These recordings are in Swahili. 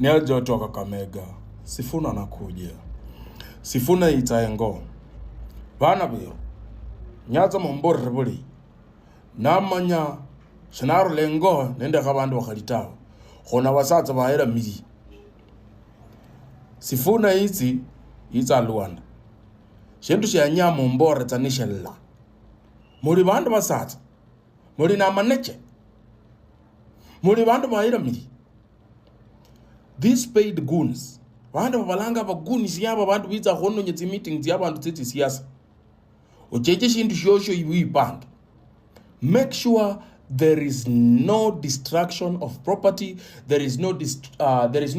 Ni aje watu wa Kakamega, Sifuna anakuja. Sifuna itaengo bana bero nyaza mumborere buli namanya shinarula engo nendekha bandu bakhali tawe khona basatsa bahela mili. Sifuna itsi itsa Luanda shindu shanya mumbore tsanishella muli bandu basatsa muli na maneche muli bandu bahela mili. These paid goons bandu babalanga bagoons yaba bandu bitsa khononya tsi meetings ya bandu tsi siasa ocheche shindu shosho iwipange. Make sure there is no destruction of property, there is no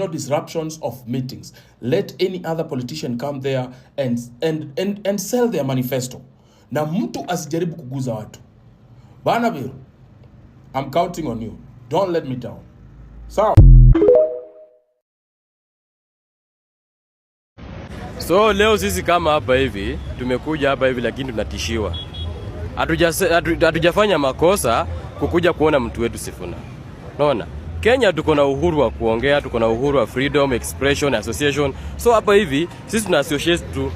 disruptions of meetings. Let any other politician come there and sell their manifesto. Na mtu asijaribu kuguza watu. Bana biro, I'm counting on you. Don't let me down. Sawa. So leo sisi kama hapa hivi tumekuja hapa hivi, lakini tunatishiwa. Hatujafanya makosa kukuja kuona mtu wetu Sifuna. Unaona? Kenya tuko na uhuru wa kuongea, tuko na uhuru wa freedom expression association. So hapa hivi sisi tuna associate tu.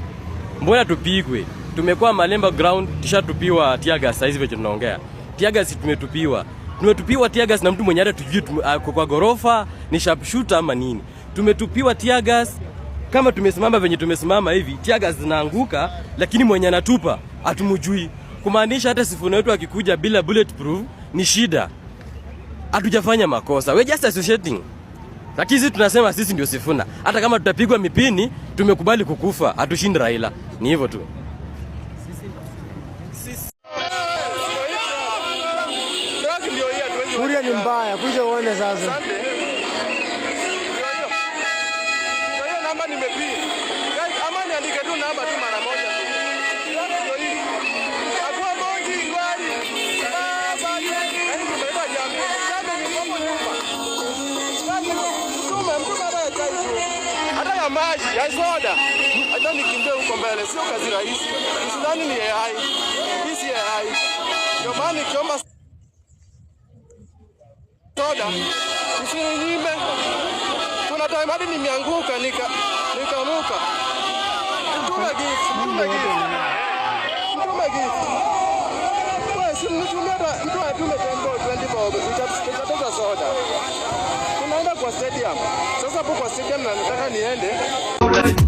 Mbona tupigwe? Tumekuwa Malemba ground, tushatupiwa tear gas saizi vile tunaongea. Tear gas tumetupiwa. Tumetupiwa tear gas na mtu mwenye hata tujui kwa gorofa ni sharpshooter ama nini. Tumetupiwa tear gas kama tumesimama venye tumesimama hivi, tear gas zinaanguka, lakini mwenye anatupa hatumjui. Kumaanisha hata Sifuna wetu akikuja bila bulletproof ni shida. Hatujafanya makosa. We just associating. Lakini sisi tunasema sisi ndio Sifuna. Hata kama tutapigwa mipini, tumekubali kukufa, hatushindi Raila. Ni hivyo tu. Kuria ni mbaya, kuja uone sasa. Namba nimepiga. Guys, ama niandike tu namba tu mara moja. Ndio hii. Akua bongi ngwari. Baba yaani tumebeba jamii. Jamii ni hapo nyuma. Mtume mtume hata ya chai tu. Hata ya maji, ya soda. Hata nikimbie huko mbele, sio kazi rahisi. Usidhani ni AI. Hii si AI. Ndio maana nikiomba soda, usininyime. Kuna time hadi nimeanguka nikamuka. Mtume gift, mtume gift. Mtume gift. Wewe si mnitumie hata mtu atume 10 bob, 20 bob, tutatoka soda. Tunaenda kwa stadium. Sasa hapo kwa stadium na nataka niende.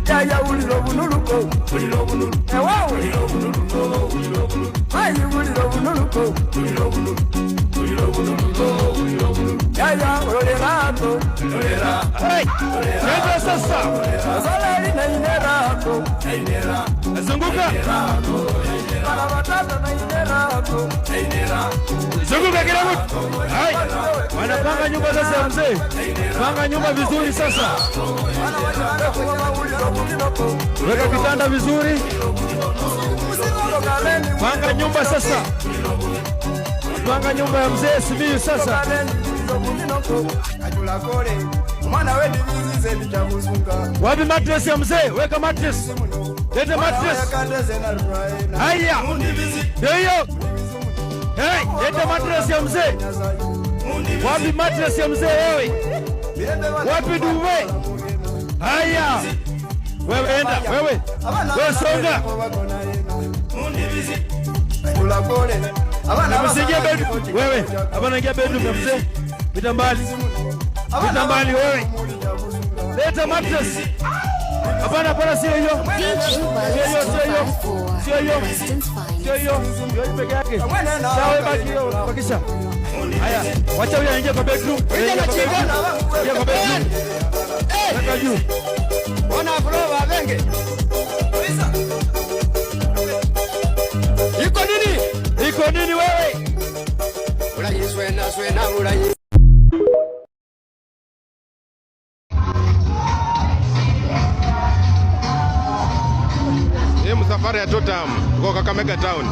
Yaya ulilo bunuluko ulilo bunulu ewawe ulilo bunuluko ulilo bunulu ayi ulilo bunuluko ulilo bunulu ulilo bunuluko ulilo bunulu yaya ololeraako ololera hey nenda sasa azalali nainerako nainera zunguka bana batata nainerako nainera zunguka kila mtu. Hai, wanapanga nyumba sasa ya mzee, panga nyumba vizuri sasa, weka kitanda vizuri, panga nyumba sasa, panga nyumba ya mzee Simiyu sasa. Wapi mattress ya mzee? Weka mattress. Leta mattress. Haya. Ndio hiyo. Hey, leta mattress ya mzee. Wapi mattress ya mzee wewe? Wapi duve? Haya. Wewe enda, wewe. Wewe songa. Msiingie bedroom. Wewe, hapana ingia bedroom ya mzee. Pita mbali. Pita mbali wewe. Leta mattress. Hapana, hapana, sio hiyo. Sio hiyo, sio hiyo. Sio hiyo. Sio hiyo. Hiyo peke yake. Sawa, baki hiyo, bakisha. Haya, wacha huyo aingie kwa bedroom. Ingia kwa bedroom. Weka juu. Ona flow wenge. Iko nini? Iko nini wewe? Ulayi swena swena ulayi. Hii msafara ya Totam tuko Kakamega town.